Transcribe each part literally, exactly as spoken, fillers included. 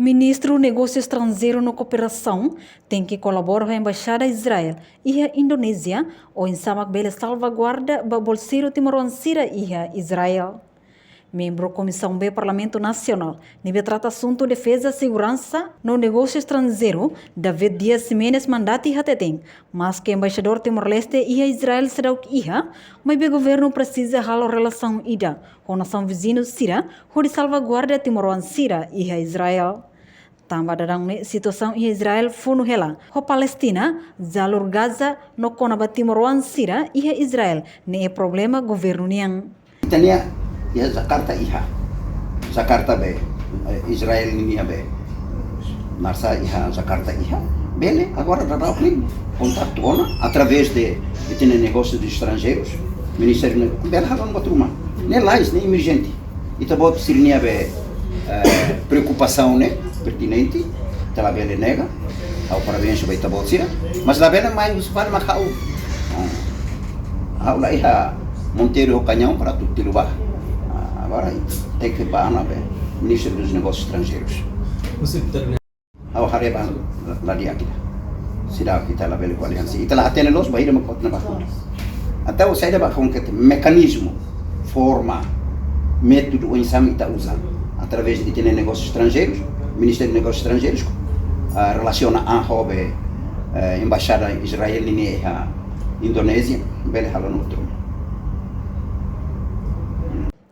Ministru Negósiu Estranjeiru no Kooperasaun tenke kolabora ho Embaixada Israel iha Indonézia, oinsá mak bele salvaguarda ba bolseiru timoroan sira iha Israel. Membru Komisaun B Parlamentu Nasionál ne'ebé trata asuntu defeza, seguransa no negósiu estranjeiru, David Dias Ximenes Mandati hateten, maske embaixadór Timor-Leste iha Israel seidauk iha, maibé governu presiza halo relasaun ida ho nasaun viziñu sira, hodi salvaguarda timoroan sira iha Israel. Tanba daudaun ne'e situasaun iha Israel funu hela, ho Palestina, jalur Gaza, no kona-ba timoroan sira iha Israel, ne'e problema governu nian. Ita-nia iha Jakarta iha. Jakarta be, eh, Israel ninia be. Marsa iha Jakarta iha. Bele, agora daudaun ne'e kontaktu ona, através de, de ita-nia negósiu de estranjeirus, Ministériu ne-, bele halo ona buat ruma. Ne'e lalais, ne'e emerjente. Ita-boot sira-nia be, eh, preokupasaun ne'e pertinente, ita labele nega. Ha'u parabéns ba ita-boot sira. Mas labele mai husu fali mak ha'u. Hmm. Ha'u la iha Monteiro ho kañaun para atu tilu ba. Ah, agora tenke ba ona be Ministru dos Negósius Estranjeirus. Ha'u haree ba la, la di'ak ita. Seidauk ita labele ho aliansa. Ita la hatene loos bainhira mak ita ba. Entaun, saida ba konkretu mekanizmu, forma, métodu oinsá mak ita uza. Através de ita-nia negósius estranjeirus, Ministériu Negósius Estranjeirus, ah, relasiona an ho be, eh, Embaixada Israel ninia iha Indonézia, bele halo ona buat ruma.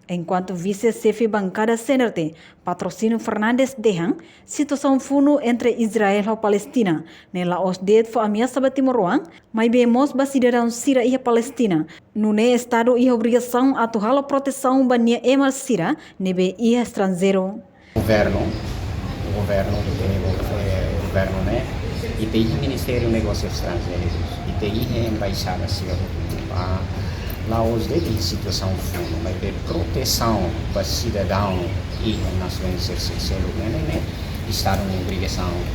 Enkuantu Vise-Xefe Bankada C N R T, Patrocínio Fernandes dehan, situasaun funu entre Israel ho Palestina ne'e la'ós de'it fó ameasa ba timoroan, maibé mós ba sidadaun sira iha Palestina. Nune'e Estadu iha obrigasaun atu halo protesaun ba nia ema sira ne'ebé iha estranjeiru. Governu, governu, eh, governu ne'e, ita iha Ministériu Negósius Estranjeirus, ita iha embaixada sira hotu, ah, la'ós de'it situasaun funu, maibé protesaun ba sidadaun iha nasaun sira seluk ne'e, ne'e, ne'e Estadu nia obrigasaun.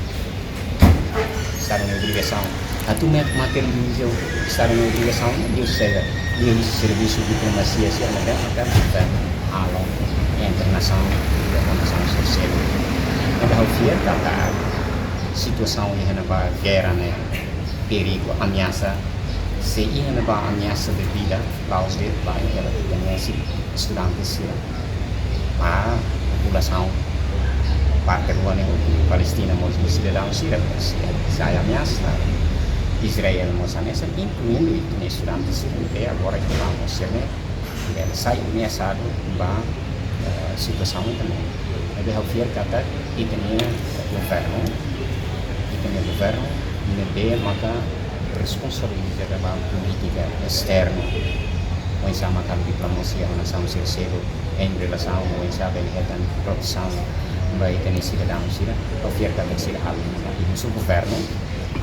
Estadu nia obrigasaun. Atu me-, materializa Estadu nia obrigasaun, ne'e, ou seja, nia servisu diplomasia sira, maibé, maibé, maibé, halo entre nasaun, nasaun sira seluk. Entaun, ha'u fiar katak situasaun iha ne'ebá gerra ne'e, perigu, ameasa, se iha ne'ebá ameasa de vida, la'ós de'it ba iha ita-nia si-, estudante sira. Ba populasaun parte rua ne'e, Palestina mós sidadaun sira, se, se iha ameasa, Israel mós ameasa, inkluindu ita-nia estudante sira, ne'ebé agora ke vamos ser, ne'e, bele sai ameasadu ba, eh, situasaun ida-ne'e. Ne'ebé ha'u fiar katak ita-nia governu, ita-nia governu ne'ebé maka responsabiliza ba polítika esterna, oinsá maka diplomasia nasaun sira seluk, em relasaun oinsá bele hetan protesaun ba ita-nia sidadaun sira, ha'u fiar katak sira halo ona. I husu governu,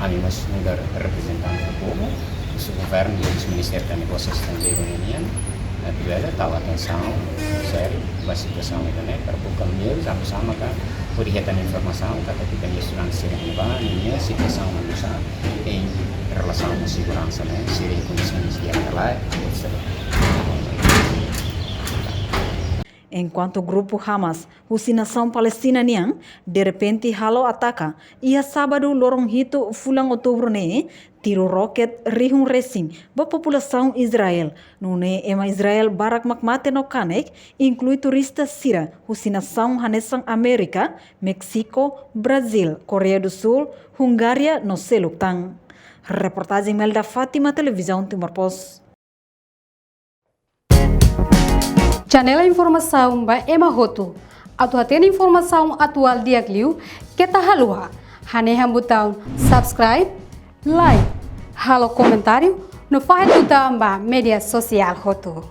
ami mós nu'udar reprezentante do povu, husu governu, husu Ministériu Negósius Estranjeirus nian, eh, bele tau atensaun sériu ba situasaun ida-ne'e, para buka meius, oinsá maka hodi hetan informasaun, katak ita-nia estudante sira iha ne'ebá, ninia situasaun oinsá, em relasaun ho seguransa, ne'e, sira iha kondisoens di'ak ka lae, etcétera. Enkuantu grupu Hamas, husi nasaun Palestina nian, derrepente halo ataka iha sábadu loron hitu fulan outubru ne'e, tiru roket rihun resin ba populasaun Israel. Nune'e ema Israel barak mak mate no kanek, inklui turista sira husi nasaun hanesan Amérika, Méxiku, Brazíl, Koreia do Súl, Hungária no seluk tan. Reportajen Melda Fátima, Televizaun Timor Post. Janela informasaun ba ema hotu. Atu hatene informasaun atuál di'ak liu, keta haluha hanehan butaun subscribe, like, halo komentáriu, no fahe tutan ba média sosiál hotu.